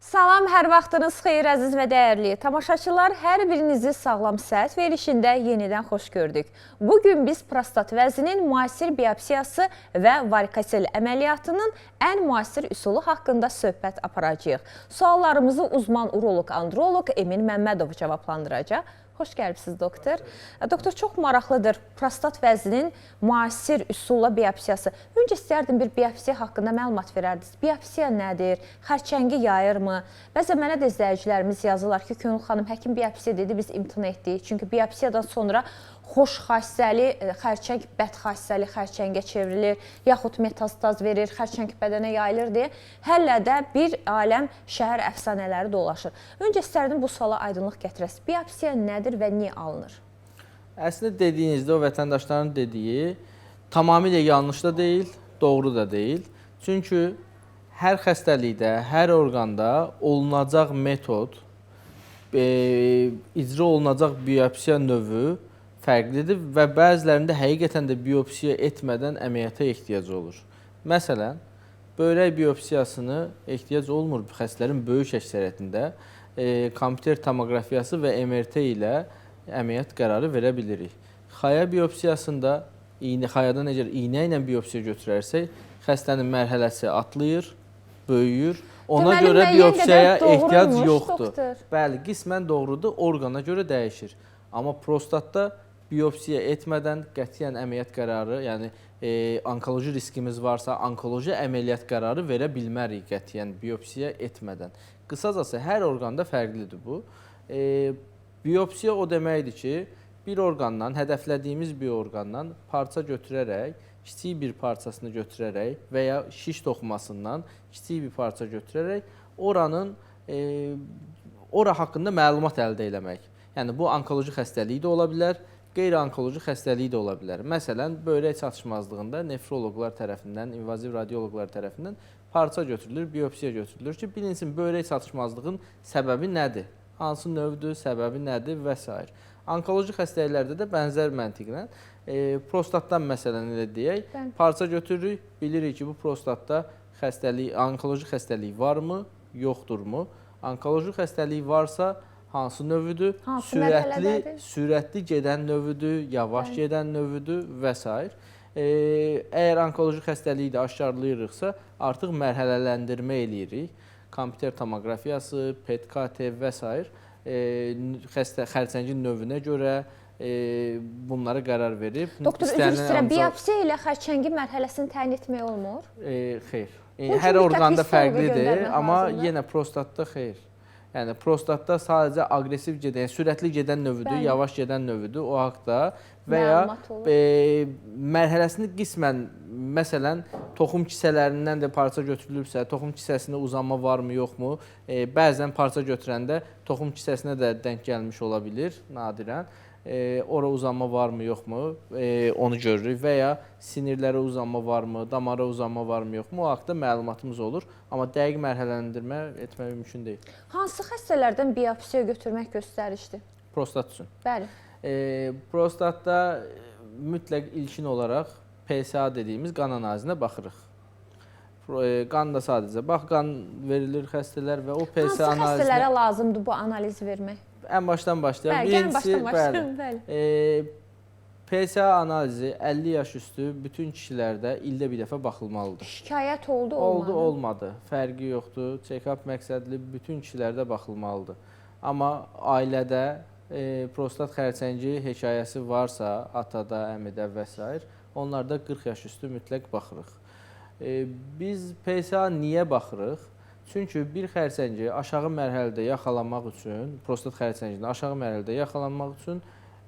Salam, hər vaxtınız xeyir əziz və dəyərli tamaşaçılar, hər birinizi sağlam səhət verilişində yenidən xoş gördük. Bugün biz prostat vəzinin müasir biopsiyası və varikosel əməliyyatının ən müasir üsulu haqqında söhbət aparacağıq. Suallarımızı uzman uroloq-androloq Emin Məmmədov cavablandıracaq. Xoş gəlibsiz, doktor. Doktor, çox maraqlıdır prostat vəzinin müasir üsulla biopsiyası. Öncə istərdim bir biopsiya haqqında məlumat verərdiniz. Biopsiya nədir? Xərçəngi yayırmı? Bəzən mənə də izləyicilərimiz yazırlar ki, Könül xanım, həkim biopsiya dedi, biz imtina etdik. Çünki biopsiyadan sonra xoş xassəli xərçəng bəd xassəli xərçəngə çevrilir, yaxud metastaz verir, xərçəng bədənə yayılır deyə hələ də bir aləm şəhər əfsanələri dolaşır. Öncə istərdim bu suala aydınlıq gətirəsiniz. Biopsiya nədir və niyə alınır? Əslində dediyinizdə o vətəndaşların dediyi tamamilə yanlış da deyil, doğru da deyil. Çünki hər xəstəlikdə, hər orqanda olunacaq metod, icra olunacaq biopsiya növü fərqlidir və bəzilərində həqiqətən də biopsiya etmədən əməliyyata ehtiyac olur. Məsələn, böyrək biopsiyasını ehtiyac olmur xəstələrin böyük əksəriyyətində kompüter tomoqrafiyası və MRT ilə əməliyyat qərarı verə bilirik. Xaya biopsiyasında xayadan əgər iynə ilə biopsiya götürərsək, xəstənin mərhələsi atlayır, böyüyür. Ona Deməli, görə müəyyən biopsiyaya qədər ehtiyac doğruymuş, yoxdur. Doktor. Bəli, qismən doğrudur, orqana görə dəyişir. Amma prostatda biopsiya etmədən qətiyyən əməliyyat qərarı, yəni onkoloji riskimiz varsa, onkoloji əməliyyat qərarı verə bilmərik qətiyyən biopsiya etmədən. Qısacası hər orqanda fərqlidir bu. Biopsiya o deməkdir ki, bir orqandan, hədəflədiyimiz bir orqandan parça götürərək, kiçik bir parçasını götürərək və ya şiş toxumasından kiçik bir parça götürərək oranın ora haqqında məlumat əldə eləmək. Yəni bu onkoloji xəstəliyi də ola bilər, qeyri-onkoloji xəstəliyi də ola bilər. Məsələn, böyrək çatışmazlığında nefroloqlar tərəfindən, invaziv radioloqlar tərəfindən parça götürülür, biopsiya götürülür ki, bilinsin böyrək çatışmazlığın səbəbi nədir, hansı növdür, səbəbi nədir və s. Onkoloji xəstəliklərdə də bənzər məntiqlə prostatdan məsələn elə deyək, Bəli. parça götürürük, bilirik ki, bu prostatda xəstəlik, onkoloji xəstəlik varmı, yoxdurmu? Onkoloji xəstəlik varsa hansı növüdür? Hansı mərhələdədir? Sürətli gedən növüdür, yavaş gedən növüdür və s. Əgər onkoloji xəstəliyi də aşkarlayırıqsa, artıq mərhələləndirmə eləyirik. Kompüter tomoqrafiyası, PET-KT və s. Xəstə xərçəngin növünə görə bunlara qərar verib. Doktor, üzr istəyirəm, biopsiya ilə xərçəngin mərhələsini təyin etmək olmur? Xeyr. Bunun üçün Hər mütləq orqanda histoloqa fərqlidir, göndərmək amma lazımdır. yenə prostatda xeyr. Yəni prostatda sadəcə aqressiv gedən, yəni sürətli gedən növüdür, Bəli. yavaş gedən növüdür o haqda və ya Məlumat olur. mərhələsini qismən məsələn toxum kisələrindən də parça götürülübsə, toxum kisəsində uzanma varmı, yoxmu? Bəzən parça götürəndə toxum kisəsinə də denk gəlmiş ola bilər, nadirən. Ora uzanma varmı, yoxmu? Onu görürük və ya sinirlərə uzanma varmı, damara uzanma varmı, yoxmu? O haqda məlumatımız olur, amma dəqiq mərhələləndirmə etmək mümkün deyil. Hansı xəstələrdən biopsiya götürmək göstərişdir? Prostat üçün. Bəli. Prostatda mütləq ilkin olaraq PSA dediyimiz qan analizinə baxırıq. Qan da sadəcə bax, qan verilir xəstələr və o PSA Hansı analizinə xəstələrə lazımdır bu analizi vermək? Ən başdan başlayaq. Bəli, gəlin Birincisi, başdan başlayaq. Bəli. PSA analizi 50 yaş üstü bütün kişilərdə ildə bir dəfə baxılmalıdır. Şikayət oldu, olmadı? Oldu, olmadı. Fərqi yoxdur. Check-up məqsədli bütün kişilərdə baxılmalıdır. Amma ailədə prostat xərçəngi hekayəsi varsa, atada, əmidə və s. onlarda 40 yaş üstü mütləq baxırıq. Biz PSA niyə baxırıq? Çünki bir xərçəngi aşağı mərhələdə yaxalamaq üçün, prostat xərçəngini aşağı mərhələdə yaxalanmaq üçün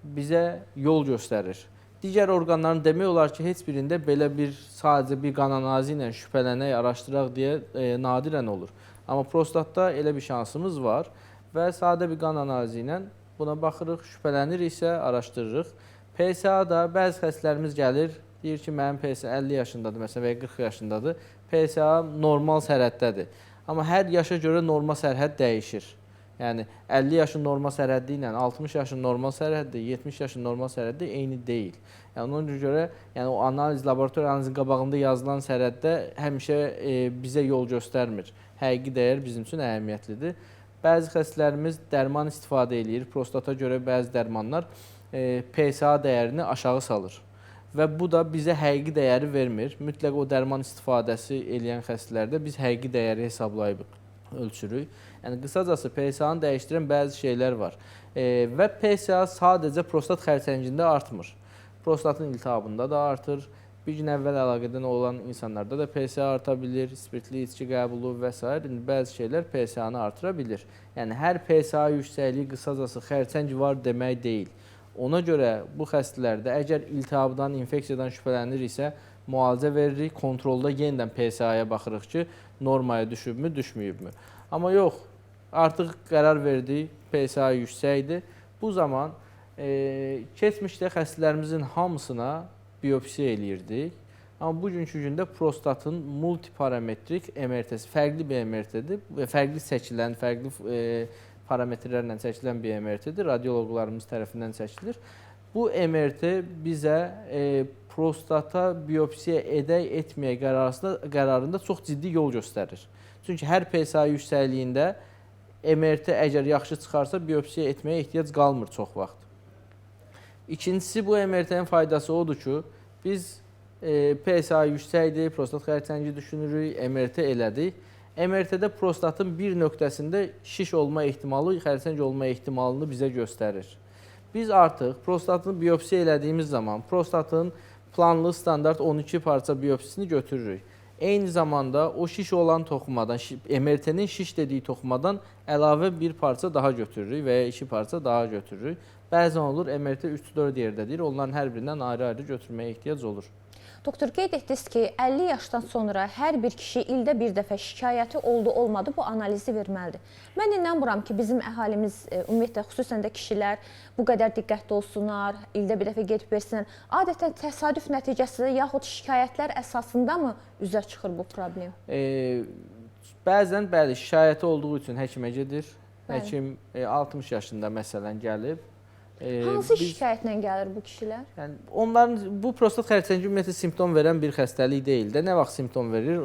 bizə yol göstərir. Digər orqanların demək olar ki, heç birində belə bir sadəcə bir qan analizi ilə şübhələnək, araşdıraq deyə nadirən olur. Amma prostatda elə bir şansımız var və sadə bir qan analizi ilə buna baxırıq, şübhələniriksə araşdırırıq. PSA-da bəzi xəstələrimiz gəlir, Deyir ki, mənim PSA 50 yaşındadır məsələn və ya 40 yaşındadır. PSA normal sərhəddədir. Amma hər yaşa görə normal sərhəd dəyişir. Yəni 50 yaşın normal sərhəddi ilə 60 yaşın normal sərhəddi, 70 yaşın normal sərhəddi eyni deyil. Yəni ona görə, yəni o analiz, laboratoriya analizinin qabağında yazılan sərhəddə həmişə bizə yol göstərmir. Həqiqi dəyər bizim üçün əhəmiyyətlidir. Bəzi xəstələrimiz dərman istifadə eləyir. Prostata görə bəzi dərmanlar PSA dəyərini aşağı salır. Və bu da bizə həqiqi dəyəri vermir. Mütləq o dərman istifadəsi eləyən xəstələrdə biz həqiqi dəyəri hesablayıb ölçürük. Yəni qısacası PSA-nı dəyişdirən bəzi şeylər var. Və PSA sadəcə prostat xərçəngində artmır. Prostatın iltihabında da artır. Bir gün əvvəl əlaqədən olan insanlarda da PSA arta bilir, spirtli içki qəbulu və s. İndi bəzi şeylər PSA-nı artıra bilir. Yəni hər PSA yüksəkliyi qısacası xərçəng var demək deyil. Ona görə bu xəstələrdə əgər iltihabdan, infeksiyadan şübhələniriksə, müalicə veririk, kontrolda yenidən PSA-ya baxırıq ki, normaya düşübmü, düşməyibmi. Amma yox, artıq qərar verdik, PSA yüksəkdir. Bu zaman keçmişdə xəstələrimizin hamısına biopsiya eləyirdik. Amma bugünkü gündə prostatın multiparametrik MRT-si fərqli bir MRT-dir və fərqli çəkilən, fərqli parametrlərlə çəkilən bir MRT-dir. Radioloqlarımız tərəfindən çəkilir. Bu MRT bizə prostata biopsiya edək, etməyək qərarında çox ciddi yol göstərir. Çünki hər PSA yüksəkliyində MRT əgər yaxşı çıxarsa, biopsiya etməyə ehtiyac qalmır çox vaxt. İkincisi, bu MRT-nin faydası odur ki, biz PSA yüksəkdir, prostat xərçəngi düşünürük, MRT elədik. MRT-də prostatın bir nöqtəsində şiş olma ehtimalı, xərçəng olma ehtimalını bizə göstərir. Biz artıq prostatın biopsiya elədiyimiz zaman prostatın planlı standart 12 parça biopsisini götürürük. Eyni zamanda o şiş olan toxumadan, MRT-nin şiş dediyi toxumadan əlavə bir parça daha götürürük və ya 2 parça daha götürürük. Bəzən olur MRT 3-4 yerdə deyir, onların hər birindən ayrı-ayrı götürməyə ehtiyac olur. Doktor, qeyd etdiniz ki, 50 yaşdan sonra hər bir kişi ildə bir dəfə şikayəti oldu, olmadı bu analizi verməlidir. Mən inanmıram ki, bizim əhalimiz, ümumiyyətlə, xüsusən də kişilər bu qədər diqqətli olsunlar, ildə bir dəfə gedib versinlər. Adətən təsadüf nəticəsində yaxud şikayətlər əsasında mı üzə çıxır bu problem? Bəzən, bəli, şikayəti olduğu üçün həkimə gedir. Bəli. Həkim 60 yaşında məsələn gəlib. Hansı şikayətlə gəlir bu kişilər? Yəni onların bu prostat xərçəngi ümumiyyətlə simptom verən bir xəstəlik deyil də. Nə vaxt simptom verir?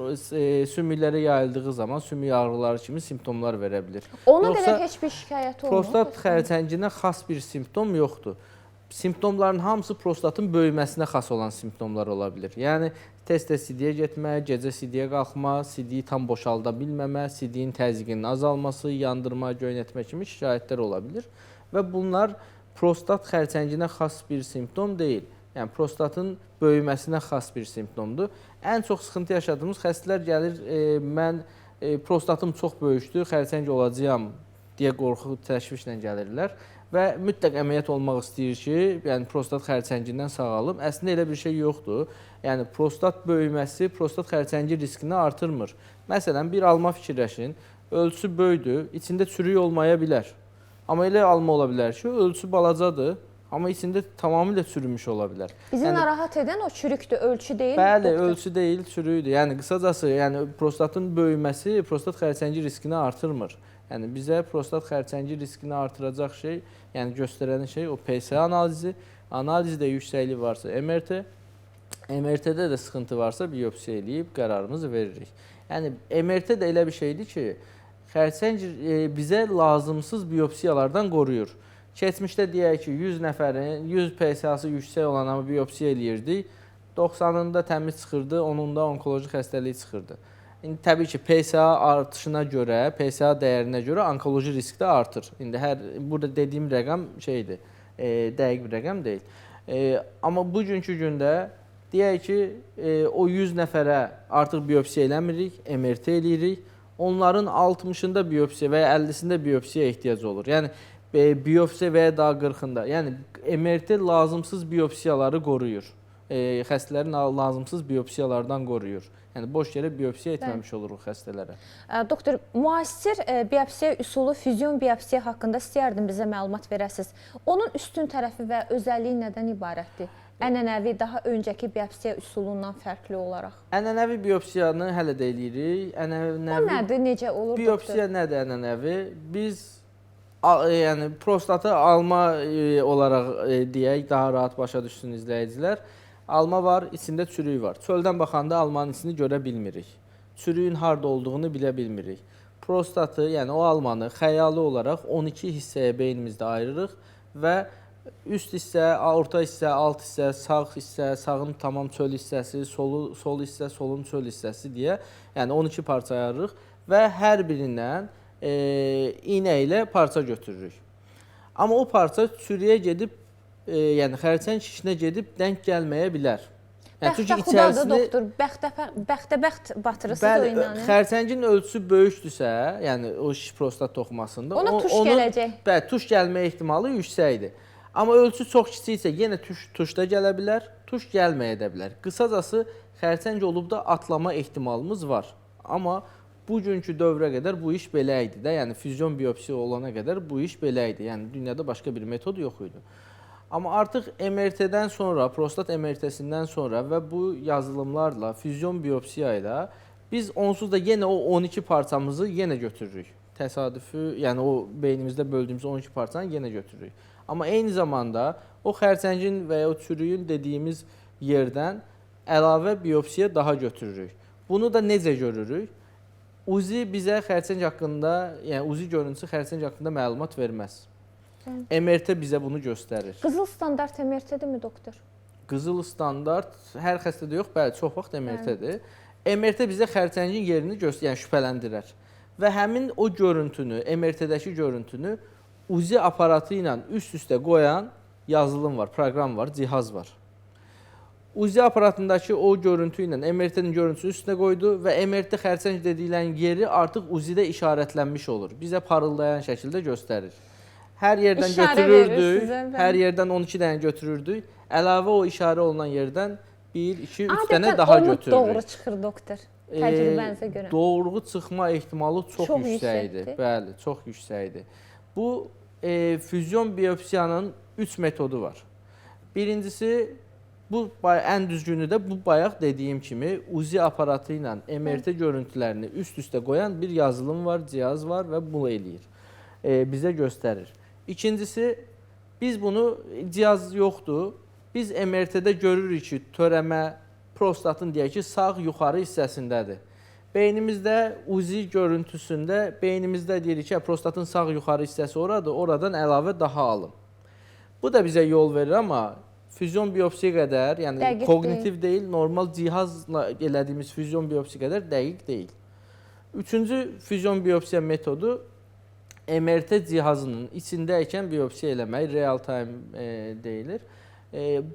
Sümüklərə yayıldığı zaman sümük ağrıları kimi simptomlar verə bilir. Ona qədər heç bir şikayət olmur. Prostat xərçənginə xas bir simptom yoxdur. Simptomların hamısı prostatın böyüməsinə xas olan simptomlar ola bilir. Yəni tez-tez sidiyə getmə, gecə sidiyə qalxma, sidiyi tam boşalda bilməmə, sidiyin təzyiqinin azalması, yandırma, göynətmə kimi şikayətlər ola bilir və bunlar prostat xərçənginə xas bir simptom deyil. Yəni prostatın böyüməsinə xas bir simptomdur. Ən çox sıxıntı yaşadığımız xəstələr gəlir, mən prostatım çox böyükdür, xərçəng olacağam deyə qorxu, təşvişlə gəlirlər və mütləq əməliyyat olmaq istəyir ki, yəni prostat xərçəngindən sağalım. Əslində elə bir şey yoxdur. Yəni prostat böyüməsi prostat xərçəngi riskini artırmır. Məsələn, bir alma fikirləşin, ölçüsü böyüdür, içində çürük olmaya bilər. Amma elə alma ola bilər ki, ölçüsü balacadır, amma içində tamamilə çürümüş ola bilər. Bizi yəni, narahat edən o çürükdür, ölçü deyil. Bəli, doktor? Ölçü deyil, çürüyüdür. Yəni qısacası, yəni prostatın böyüməsi prostat xərçəngi riskini artırmır. Yəni bizə prostat xərçəngi riskini artıracaq şey, yəni göstərən şey o PSA analizi, analizdə yüksəklik varsa MRT, MRT-də də sıxıntı varsa biopsiya eləyib qərarımızı veririk. Yəni MRT də elə bir şeydir ki, xərçəng bizə lazımsız biopsiyalardan qoruyur. Keçmişdə deyək ki, 100 nəfərin 100 PSA-sı yüksək olan amma biopsiya eləyirdik. 90-ında təmiz çıxırdı, 10-unda onkoloji xəstəlik çıxırdı. İndi təbii ki, PSA artışına görə, PSA dəyərinə görə onkoloji risk də artır. İndi hər burada dediyim rəqəm şeydir, dəqiq bir rəqəm deyil. Amma bugünkü gündə deyək ki, o 100 nəfərə artıq biopsiya eləmirik, MRT eləyirik. Onların 60-ında biopsiya və ya 50-sində biopsiya ehtiyac olur. Yəni biopsiya və ya daha 40-ında. Yəni MRT lazımsız biopsiyaları qoruyur. Xəstələrin lazımsız biopsiyalardan qoruyur. Yəni boş yerə biopsiya etməmiş oluruq xəstələrə. Doktor, müasir biopsiya üsulu füzyon biopsiya haqqında istəyərdim bizə məlumat verəsiniz. Onun üstün tərəfi və özəlliyi nədən ibarətdir? Ənənəvi daha öncəki biopsiya üsulundan fərqli olaraq. Ənənəvi biopsiyanı hələ də eləyirik. Ənənəvi o nədir, necə olur? Biopsiya doktor? Nədir ənənəvi? Biz yəni prostatı alma olaraq deyək, daha rahat başa düşsün izləyicilər. Alma var, içində çürük var. Çöldən baxanda almanın içini görə bilmirik. Çürüyün harda olduğunu bilə bilmirik. Prostatı, yəni o almanı xəyali olaraq 12 hissəyə beynimizdə ayırırıq və üst hissə, orta hissə, alt hissə, sağ hissə, sağın tamam çöl hissəsi, sol hissə, solun çöl hissəsi deyə, yəni 12 parça ayırırıq və hər birindən iynə ilə parça götürürük. Amma o parça çürüyə gedib, yəni xərçəng şişinə gedib dəng gəlməyə bilər. Yəni, çünki içərisini doktor, bəxtəbəxt batırırsınız o iynəni. Xərçəngin ölçüsü böyükdürsə, yəni o şiş prostat toxumasında, ona tuş gələcək. Bəli, tuş gəlmə ehtimalı yüksəkdir. Amma ölçü çox kiçiksə yenə tuş da gələ bilər, tuş gəlməyə də bilər. Qısacası xərçəng olub da atlama ehtimalımız var. Amma bugünkü dövrə qədər bu iş belə idi də. Yəni füzyon biopsiya olana qədər bu iş belə idi. Yəni dünyada başqa bir metod yox idi. Amma artıq MRT-dən sonra, prostat MRT-sindən sonra və bu yazılımlarla, füzyon biopsiya ilə biz onsuz da yenə o 12 parçamızı yenə götürürük. Təsadüfü, yəni o beynimizdə böldüyümüz 12 parçanı yenə götürürük. Amma eyni zamanda o xərçəngin və ya o çürüyün dediyimiz yerdən əlavə biopsiya daha götürürük. Bunu da necə görürük? UZI bizə xərçəng haqqında, yəni UZI görüntüsü xərçəng haqqında məlumat verməz. MRT bizə bunu göstərir. Qızıl standart MRT-dirmi doktor? Qızıl standart hər xəstədə yox, bəli, çox vaxt MRT-dir. MRT bizə xərçəngin yerini göstərir, yəni şübhələndirər. Və həmin o görüntünü, MRT-dəki görüntünü UZI aparatı ilə üst-üstə qoyan yazılım var, proqram var, cihaz var. UZI aparatındakı o görüntü ilə MRT-nin görüntüsünü üstünə qoydu və MRT xərçəng dedilən yeri artıq UZI-də işarətlənmiş olur. Bizə parıldayan şəkildə göstərir. Hər yerdən işarə götürürdük, hər yerdən 12 dənə götürürdük. Əlavə o işarə olunan yerdən 1, 2, 3 dənə daha götürürük. Adətən doğru çıxır doktor, təcrübənizə görə. Doğru çıxma ehtimalı çox yüksəkdir. Bəli, çox yüksəkdir. Bu füzyon biopsiyanın 3 metodu var. Birincisi, bu ən düzgünü də bu bayaq dediyim kimi UZI aparatı ilə MRT görüntülərini üst-üstə qoyan bir yazılım var, cihaz var və bunu eləyir. Bizə göstərir. İkincisi, biz bunu, cihaz yoxdur, biz MRT-də görürük ki, törəmə prostatın deyək ki, sağ yuxarı hissəsindədir. Beynimizdə UZI görüntüsündə, beynimizdə deyirik ki, prostatın sağ yuxarı hissəsi oradır, oradan əlavə daha alın. Bu da bizə yol verir, amma füzyon biopsiya qədər, yəni dəqiq kognitiv deyil, normal cihazla elədiyimiz füzyon biopsiya qədər dəqiq deyil. Üçüncü füzyon biopsiya metodu MRT cihazının içindəykən biopsiya eləmək, real time deyilir.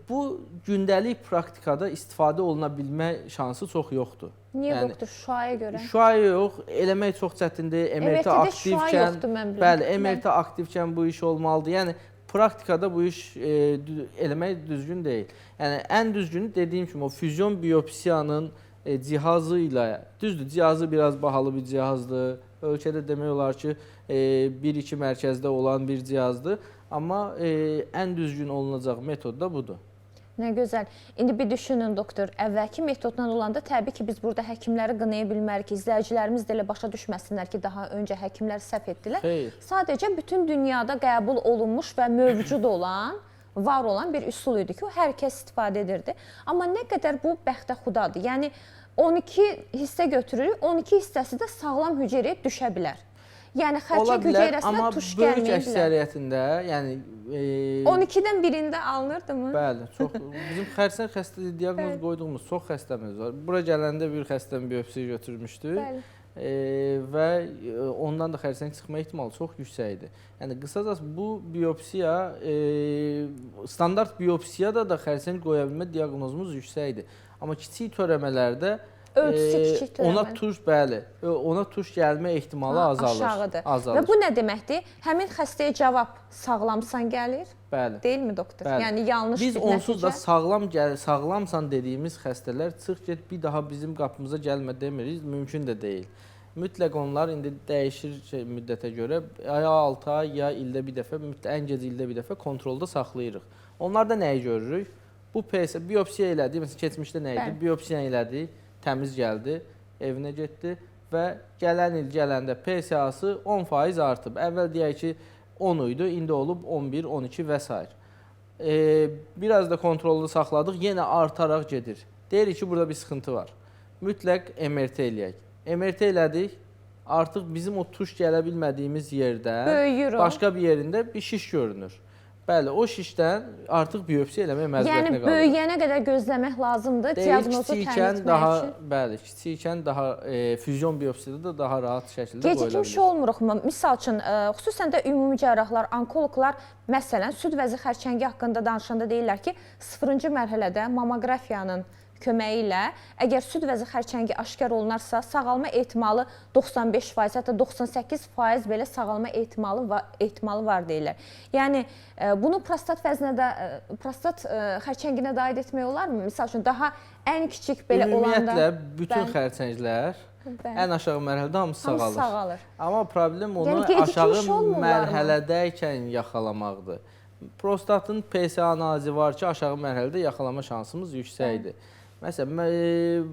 Bu gündəlik praktikada istifadə oluna bilmə şansı çox yoxdur. Niyə yəni, doktor? Şüaya görə? Şüaya yox, eləmək çox çətindir. MRT aktivkən, bəli, MRT aktivkən bu iş olmalıdır. Yəni praktikada bu iş eləmək düzgün deyil. Yəni ən düzgünü dediyim kimi o füzyon biopsiyanın cihazı ilə, düzdür, cihazı biraz bahalı bir cihazdır. Ölkədə demək olar ki, 1-2 mərkəzdə olan bir cihazdır. Amma ən düzgün olunacaq metod da budur. Nə gözəl. İndi bir düşünün doktor, əvvəlki metodla olanda təbii ki, biz burada həkimləri qınaya bilmərik ki, izləyicilərimiz də elə başa düşməsinlər ki, daha öncə həkimlər səhv etdilər. Xeyr. Sadəcə bütün dünyada qəbul olunmuş və mövcud olan, var olan bir üsul idi ki, o hər kəs istifadə edirdi. Amma nə qədər bu bəxtə xudadır. Yəni 12 hissə götürürük, 12 hissəsi də sağlam hüceyrəyə düşə bilər. Yəni xərçəng hüceyrəsinə tuş gəlməyə bilər. Amma böyük əksəriyyətində, yəni 12-dən birində alınırdı mı? Bəli, çox. Bizim xərçəng xəstəliyi diaqnoz qoyduğumuz çox xəstəmiz var. Bura gələndə bir xəstənin biopsiya götürmüşdük. Bəli. Və ondan da xərçəng çıxma ehtimalı çox yüksəkdir. Yəni qısacası bu biopsiya, standart biopsiyada da xərçəng qoya bilmə diaqnozumuz yüksəkdir. Amma kiçik törəmələrdə ölçüsü kiçik törəmə. Ona tuş, bəli, ona tuş gəlmə ehtimalı azalır. Aşağıdır. Azalır. Və bu nə deməkdir? Həmin xəstəyə cavab sağlamsan gəlir. Bəli. Deyilmi doktor? Bəli. Yəni yanlış biz bir nəticə. Biz onsuz da sağlamsan dediyimiz xəstələr çıx get bir daha bizim qapımıza gəlmə demirik, mümkün də deyil. Mütləq onlar indi dəyişir müddətə görə, ya 6 ay, ya ildə bir dəfə, ən gec ildə bir dəfə kontrolda saxlayırıq. Onlarda nəyi görürük? Bu PSA biopsiya elədik. Məsələn, keçmişdə nə idi? Bəli. Biopsiya elədik, təmiz gəldi, evinə getdi və gələn il gələndə PSA-sı 10% artıb. Əvvəl deyək ki, 10 idi, indi olub 11, 12 və s. Biraz da kontrollu saxladıq, yenə artaraq gedir. Deyirik ki, burada bir sıxıntı var. Mütləq MRT eləyək. MRT elədik, artıq bizim o tuş gələ bilmədiyimiz yerdə, Böyüyür o. başqa bir yerində bir şiş görünür. Bəli, o şişdən artıq biopsiya eləmək məcburiyyətinə Yəni qalırıq. böyüyənə qədər gözləmək lazımdır Deyir, diaqnozu təyin kiçikkən etmək daha, üçün. bəli, kiçikkən daha füzyon biopsiyada da daha rahat şəkildə qoyula Gecikmiş bilir. olmuruqmu? Misal üçün, xüsusən də ümumi cərrahlar, onkoloqlar məsələn süd vəzi xərçəngi haqqında danışanda deyirlər ki, 0-cı mərhələdə mamoqrafiyanın köməyi ilə əgər süd vəzi xərçəngi aşkar olunarsa, sağalma ehtimalı 95%, hətta 98% belə sağalma ehtimalı var deyirlər. Yəni bunu prostat vəzinə də prostat xərçənginə də aid etmək olarmı? Misal üçün daha ən kiçik belə olanda Ümumiyyətlə bütün Bəli. xərçənglər Bəli. ən aşağı mərhələdə hamısı Hamısı sağalır. sağalır. Amma problem onu Yəni gecikmiş aşağı olmurlar mı? mərhələdəykən yaxalamaqdır. Prostatın PSA analizi var ki, aşağı mərhələdə yaxalama şansımız yüksəkdir. Məsələn,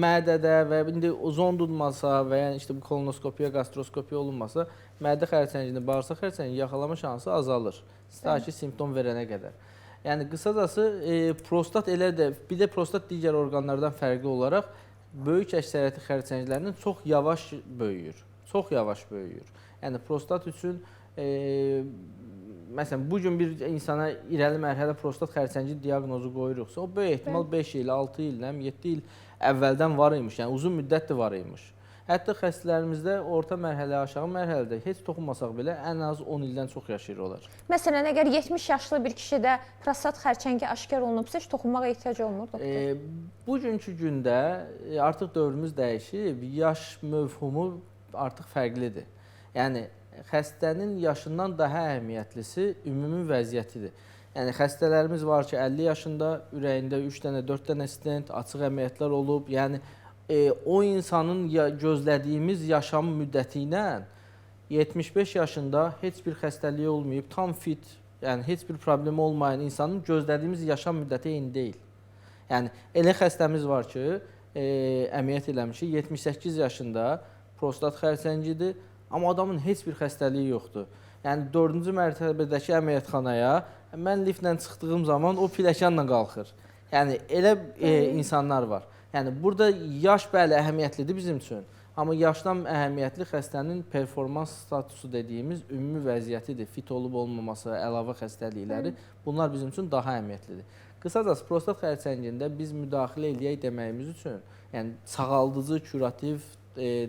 mədədə və indi zond olmasa və ya işte bu kolonoskopiya, gastroskopiya olunmasa, mədə xərçəngini, bağırsaq xərçəngini yaxalama şansı azalır. Ta ki simptom verənə qədər. Yəni qısacası prostat elə də bir də prostat digər orqanlardan fərqli olaraq böyük əksəriyyəti xərçənglərinin çox yavaş böyüyür. Çox yavaş böyüyür. Yəni prostat üçün məsələn bu gün bir insana irəli mərhələ prostat xərçəngi diaqnozu qoyuruqsa, o böyük ehtimal 5 il, 6 il, nə bilim 7 il əvvəldən var imiş. Yəni uzun müddətdir var imiş. Hətta xəstələrimizdə orta mərhələ, aşağı mərhələdə heç toxunmasaq belə ən az 10 ildən çox yaşayır olar. Məsələn, əgər 70 yaşlı bir kişidə prostat xərçəngi aşkar olunubsa, heç toxunmağa ehtiyac olmur doktor. Bugünkü gündə artıq dövrümüz dəyişib, yaş mövhumu artıq fərqlidir. Yəni xəstənin yaşından daha əhəmiyyətlisi ümumi vəziyyətidir. Yəni xəstələrimiz var ki, 50 yaşında ürəyində 3 dənə, 4 dənə stent, açıq əməliyyatlar olub. Yəni o insanın gözlədiyimiz yaşam müddəti ilə 75 yaşında heç bir xəstəliyi olmayıb, tam fit, yəni heç bir problemi olmayan insanın gözlədiyimiz yaşam müddəti eyni deyil. Yəni elə xəstəmiz var ki, əməliyyat eləmişik, 78 yaşında prostat xərçəngidir, amma adamın heç bir xəstəliyi yoxdur. Yəni 4-cü mərtəbədəki əməliyyatxanaya mən liftlə çıxdığım zaman o pilləkənlə qalxır. Yəni elə insanlar var. Yəni burada yaş bəli əhəmiyyətlidir bizim üçün. Amma yaşdan əhəmiyyətli xəstənin performans statusu dediyimiz ümumi vəziyyətidir. Fit olub olmaması, əlavə xəstəlikləri, bunlar bizim üçün daha əhəmiyyətlidir. Qısacası prostat xərçəngində biz müdaxilə eləyək deməyimiz üçün, yəni sağaldıcı, kürativ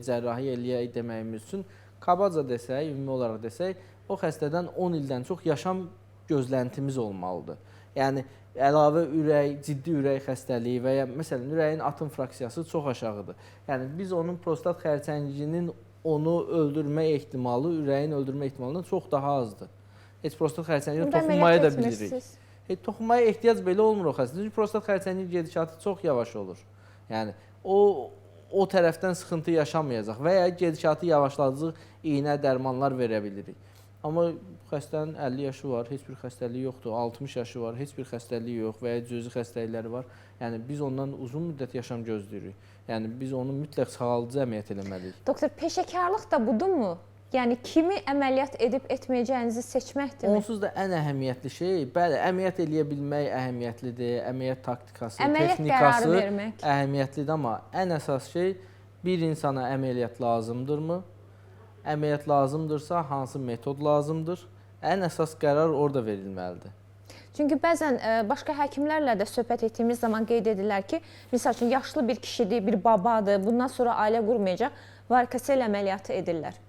cərrahi eləyək deməyimiz üçün kabaca desək, ümumi olaraq desək, o xəstədən 10 ildən çox yaşam gözləntimiz olmalıdır. Yəni əlavə ürək, ciddi ürək xəstəliyi və ya məsələn ürəyin atım fraksiyası çox aşağıdır. Yəni biz onun prostat xərçənginin onu öldürmə ehtimalı ürəyin öldürmə ehtimalından çox daha azdır. Heç prostat xərçənginə toxunmaya da bilirik. Toxunmaya ehtiyac belə olmur o xəstədə. Çünki prostat xərçənginin gedişatı çox yavaş olur. Yəni o tərəfdən sıxıntı yaşamayacaq və ya gedişatı yavaşladıcı iynə, dərmanlar verə bilirik. Amma xəstənin 50 yaşı var, heç bir xəstəliyi yoxdur, 60 yaşı var, heç bir xəstəliyi yox və ya cüzi xəstəlikləri var. Yəni biz ondan uzun müddət yaşam gözləyirik. Yəni biz onu mütləq sağaldıcı əməliyyat eləməliyik. Doktor, peşəkarlıq da budurmu? Yəni kimi əməliyyat edib etməyəcəyinizi seçməkdirmi? Onsuz da ən əhəmiyyətli şey, bəli, əməliyyat eləyə bilmək əhəmiyyətlidir, əməliyyat taktikası, əməliyyat texnikası əhəmiyyətlidir, amma ən əsas şey bir insana əməliyyat lazımdırmı? Əməliyyat lazımdırsa, hansı metod lazımdır? Ən əsas qərar orada verilməlidir. Çünki bəzən başqa həkimlərlə də söhbət etdiyimiz zaman qeyd edirlər ki, misal üçün yaşlı bir kişidir, bir babadır, bundan sonra ailə qurmayacaq, varikosel əməliyyatı edirlər.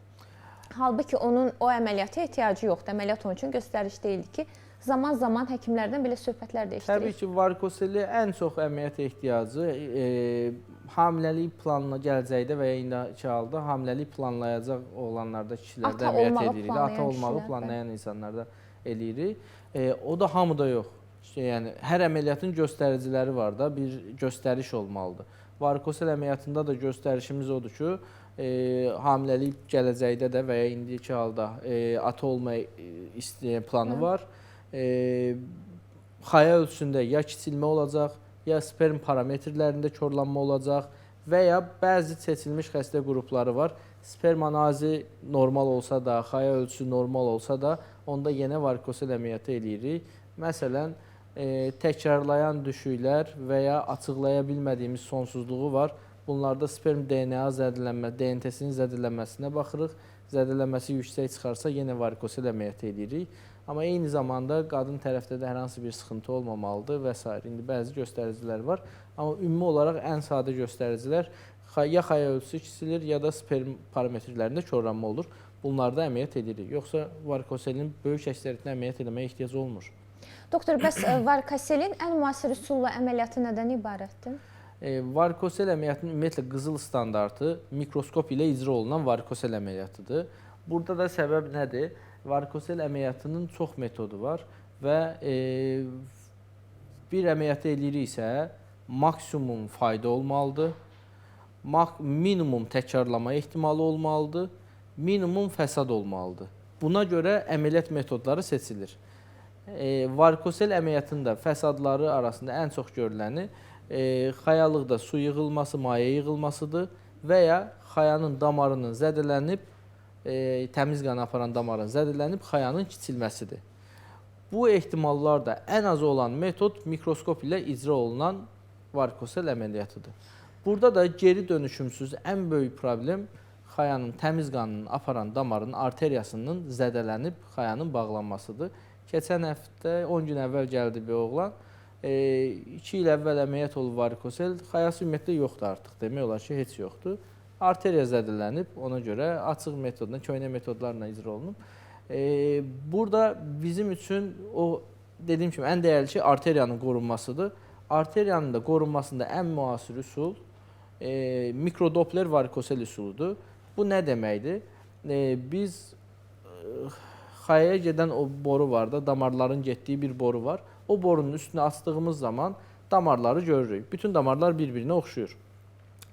Halbuki onun o əməliyyata ehtiyacı yoxdur. Əməliyyat onun üçün göstəriş deyildi ki, zaman-zaman həkimlərdən belə söhbətlər də eşidirik. Təbii ki, varikoseli ən çox əməliyyata ehtiyacı hamiləlik planına gələcəkdə və ya indiki halda hamiləlik planlayacaq oğlanlarda, kişilərdə əməliyyat edirik. Ata olmağı planlayan insanlarda eləyirik. O da hamıda yox. Yəni hər əməliyyatın göstəriciləri var da, bir göstəriş olmalıdır. Varikosel əməliyyatında da göstərişimiz odur ki, hamiləlik gələcəkdə də və ya indiki halda ata olma planı var. Xaya ölçüsündə ya kiçilmə olacaq, ya sperm parametrlərində korlanma olacaq və ya bəzi seçilmiş xəstə qrupları var. Sperm analizi normal olsa da, xaya ölçüsü normal olsa da, onda yenə varikosel əməliyyatı eləyirik. Məsələn, təkrarlayan düşüklər və ya açıqlaya bilmədiyimiz sonsuzluğu var. Bunlarda sperm DNA zədələnmə, DNT-sinin zədələnməsinə baxırıq. Zədələnməsi yüksək çıxarsa yenə varikosel əməliyyatı eləyirik. Amma eyni zamanda qadın tərəfdə də hər hansı bir sıxıntı olmamalıdır və s. İndi bəzi göstəricilər var. Amma ümumi olaraq ən sadə göstəricilər ya xaya ölçüsü kiçilir, ya da sperm parametrlərində korlanma olur. Bunlarda əməliyyat edirik. Yoxsa varikoselin böyük əksəriyyətinə əməliyyat eləməyə ehtiyac olmur. Doktor, bəs varikoselin ən müasir üsulla əməliyyatı nədən ibarətdir? Varikosel əməliyyatının ümumiyyətlə qızıl standartı mikroskop ilə icra olunan varikosel əməliyyatıdır. Burada da səbəb nədir? Varikosel əməliyyatının çox metodu var və bir əməliyyatı eləyiriksə, maksimum fayda olmalıdır, minimum təkrarlama ehtimalı olmalıdır, minimum fəsad olmalıdır. Buna görə əməliyyat metodları seçilir. Varikosel əməliyyatında fəsadları arasında ən çox görüləni xayalıqda su yığılması, maye yığılmasıdır və ya xayanın damarının zədələnib, təmiz qanı aparan damarın zədələnib xayanın kiçilməsidir. Bu ehtimallarda ən az olan metod mikroskop ilə icra olunan varikosel əməliyyatıdır. Burada da geri dönüşümsüz ən böyük problem xayanın təmiz qanını aparan damarın arteriyasının zədələnib xayanın bağlanmasıdır. Keçən həftə 10 gün əvvəl gəldi bir oğlan. 2 il əvvəl əməliyyat olub varikosel, xayası ümumiyyətlə yoxdur artıq, demək olar ki, heç yoxdur. Arteriya zədələnib, ona görə açıq metodla, köhnə metodlarla icra olunub. Burada bizim üçün o dediyim kimi ən dəyərli şey arteriyanın qorunmasıdır. Arteriyanın da qorunmasında ən müasir üsul mikrodopler varikosel üsuludur. Bu nə deməkdir? Biz xayaya gedən o boru var da, damarların getdiyi bir boru var. O borunun üstünü açdığımız zaman damarları görürük. Bütün damarlar bir-birinə oxşuyur.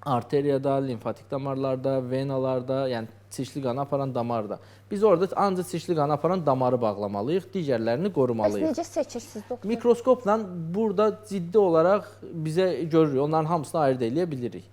Arteriyada, limfatik damarlarda, venalarda, yəni çirkli qanı aparan damarda. Biz orada ancaq çirkli qanı aparan damarı bağlamalıyıq, digərlərini qorumalıyıq. Bəs necə seçirsiniz doktor? Mikroskopla burada ciddi olaraq bizə görürük, onların hamısını ayırd eləyə bilirik.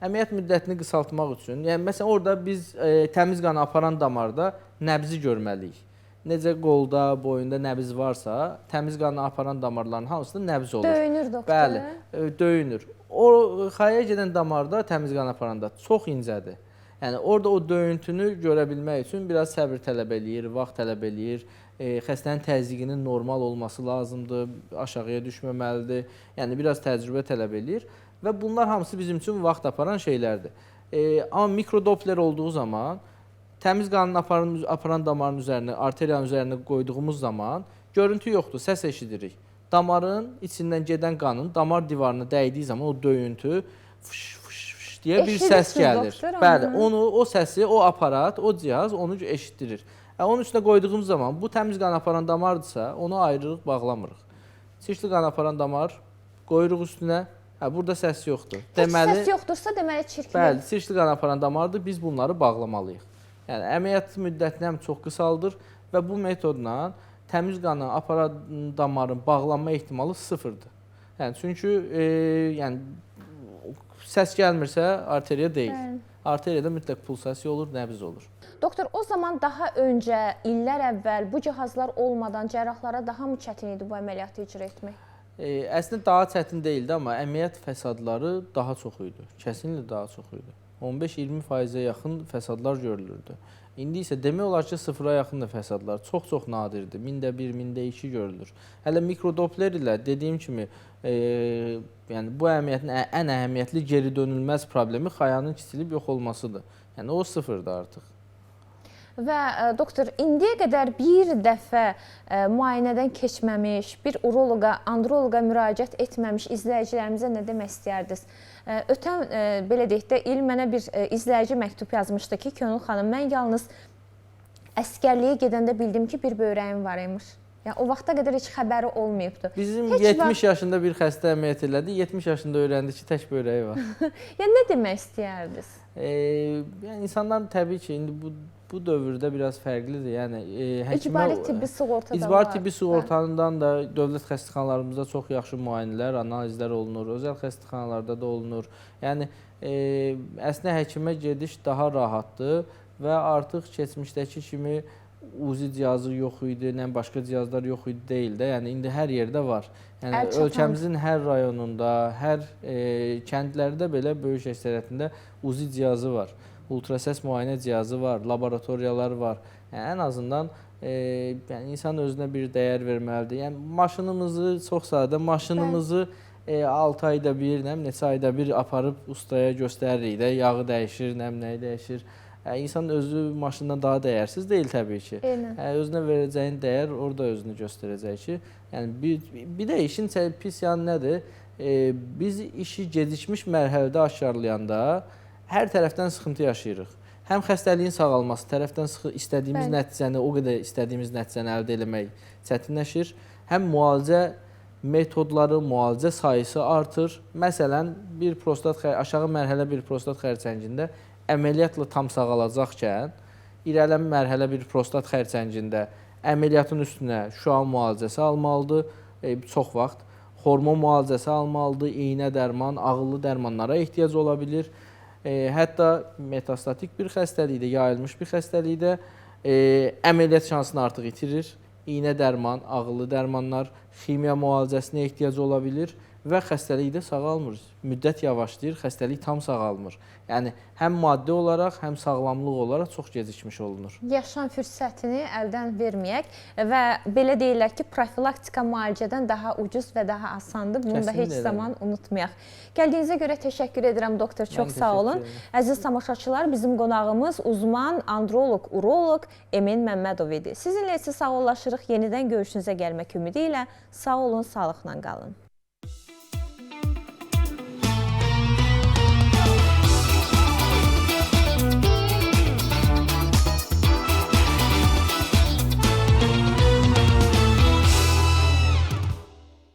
Əməliyyat müddətini qısaltmaq üçün, yəni məsələn orada biz təmiz qanı aparan damarda nəbzi görməliyik. Necə qolda, boyunda nəbz varsa, təmiz qanı aparan damarların hamısında nəbz olur. Döyünür doktor. Bəli, döyünür. O xayaya gedən damarda təmiz qan aparanda çox incədir. Yəni orada o döyüntünü görə bilmək üçün biraz səbir tələb eləyir, vaxt tələb eləyir. Xəstənin təzyiqinin normal olması lazımdır, aşağıya düşməməlidir. Yəni biraz təcrübə tələb eləyir və bunlar hamısı bizim üçün vaxt aparan şeylərdir. Amma mikrodopler olduğu zaman təmiz qanın aparan damarın üzərinə, arteriyanın üzərinə qoyduğumuz zaman görüntü yoxdur, səs eşidirik. Damarın içindən gedən qanın damar divarına dəydiyi zaman o döyüntü fış fış fış deyə bir səs gəlir. Doktor, bəli, onu o səsi, o aparat, o cihaz onu eşitdirir. Onun üstünə qoyduğumuz zaman bu təmiz qan aparan damardırsa, onu ayırırıq, bağlamırıq. Çirkli qan aparan damar qoyuruq üstünə. Burada səs yoxdur. Deməli, heç səs yoxdursa, deməli çirkli. Bəli, çirkli qan aparan damardır. Biz bunları bağlamalıyıq. Yəni əməliyyat müddətini həm çox qısaldır və bu metodla təmiz qanı aparan damarın bağlanma ehtimalı sıfırdır. Yəni çünki yəni səs gəlmirsə arteriya deyil. Bəli. Arteriyada mütləq pulsasiya olur, nəbz olur. Doktor, o zaman daha öncə, illər əvvəl bu cihazlar olmadan cərrahlara daha mı çətin idi bu əməliyyatı icra etmək? Əslində daha çətin deyildi, amma əməliyyat fəsadları daha çox idi. Kəsinliklə daha çox idi. 15-20%-ə yaxın fəsadlar görülürdü. İndi isə demək olar ki, sıfıra yaxın da fəsadlar çox-çox nadirdir. 1000-də 1, 1000-də 2 görülür. Hələ mikrodopler ilə dediyim kimi, yəni bu əməliyyatın ən əhəmiyyətli geri dönülməz problemi xayanın kiçilib yox olmasıdır. Yəni o sıfırdır artıq. Və doktor, indiyə qədər bir dəfə müayinədən keçməmiş, bir uroloqa, androloqa müraciət etməmiş izləyicilərimizə nə demək istəyərdiniz? Ötən, belə deyək də, il mənə bir izləyici məktub yazmışdı ki, Könül xanım, mən yalnız əskərliyə gedəndə bildim ki, bir böyrəyim var imiş. Yəni o vaxta qədər heç xəbəri olmayıbdı. Bizim heç 70 yaşında bir xəstə əməliyyat elədi, 70 yaşında öyrəndi ki, tək böyrəyi var. Yəni nə demək istəyərdiniz? Yəni insanlar təbii ki, indi bu dövrdə biraz fərqlidir. Yəni həkimə İcbari tibbi sığorta da var. İcbari tibbi sığortandan da dövlət xəstəxanalarımızda çox yaxşı müayinələr, analizlər olunur, özəl xəstəxanalarda da olunur. Yəni əslində həkimə gediş daha rahatdır və artıq keçmişdəki kimi UZI cihazı yox idi, nə başqa cihazlar yox idi deyil də. Yəni indi hər yerdə var. Yəni ölkəmizin hər rayonunda, hər kəndlərdə belə böyük əksəriyyətində UZI cihazı var. Ultrasəs müayinə cihazı var, laboratoriyalar var. Yəni ən azından yəni insan özünə bir dəyər verməlidir. Yəni maşınımızı çox sadə maşınımızı 6 ayda bir, nə bilim neçə ayda bir aparıb ustaya göstəririk də, yağı dəyişir, nə bilim nəyi dəyişir. İnsan özü maşından daha dəyərsiz deyil təbii ki. Özünə verəcəyin dəyər orada özünü göstərəcək ki, yəni bir də işin pis yanı nədir? Biz işi gecikmiş mərhələdə aşkarlayanda hər tərəfdən sıxıntı yaşayırıq. Həm xəstəliyin sağalması tərəfdən istədiyimiz nəticəni, o qədər istədiyimiz nəticəni əldə eləmək çətinləşir. Həm müalicə metodları, müalicə sayısı artır. Məsələn, bir prostat aşağı mərhələ bir prostat xərçəngində əməliyyatla tam sağalacaqkən, irəli mərhələ bir prostat xərçəngində əməliyyatın üstünə şüa müalicəsi almalıdır, çox vaxt hormon müalicəsi almalıdır, iynə dərman, ağıllı dərmanlara ehtiyac ola bilir. Hətta metastatik bir xəstəlikdə, yayılmış bir xəstəlikdə əməliyyat şansını artıq itirir. İynə dərman, ağıllı dərmanlar, ximiya müalicəsinə ehtiyac ola bilir və xəstəlik də sağalmır. Müddət yavaşlayır, xəstəlik tam sağalmır. Yəni həm maddi olaraq, həm sağlamlıq olaraq çox gecikmiş olunur. Yaşam fürsətini əldən verməyək və belə deyirlər ki, profilaktika müalicədən daha ucuz və daha asandır. Bunu da heç zaman unutmayaq. Gəldiyinizə görə təşəkkür edirəm doktor, çox sağ olun. Əziz tamaşaçılar, bizim qonağımız uzman androloq, uroloq Emin Məmmədov idi. Sizinlə isə sağollaşırıq. Yenidən görüşünüzə gəlmək ümidi ilə sağ olun, sağlıqla qalın.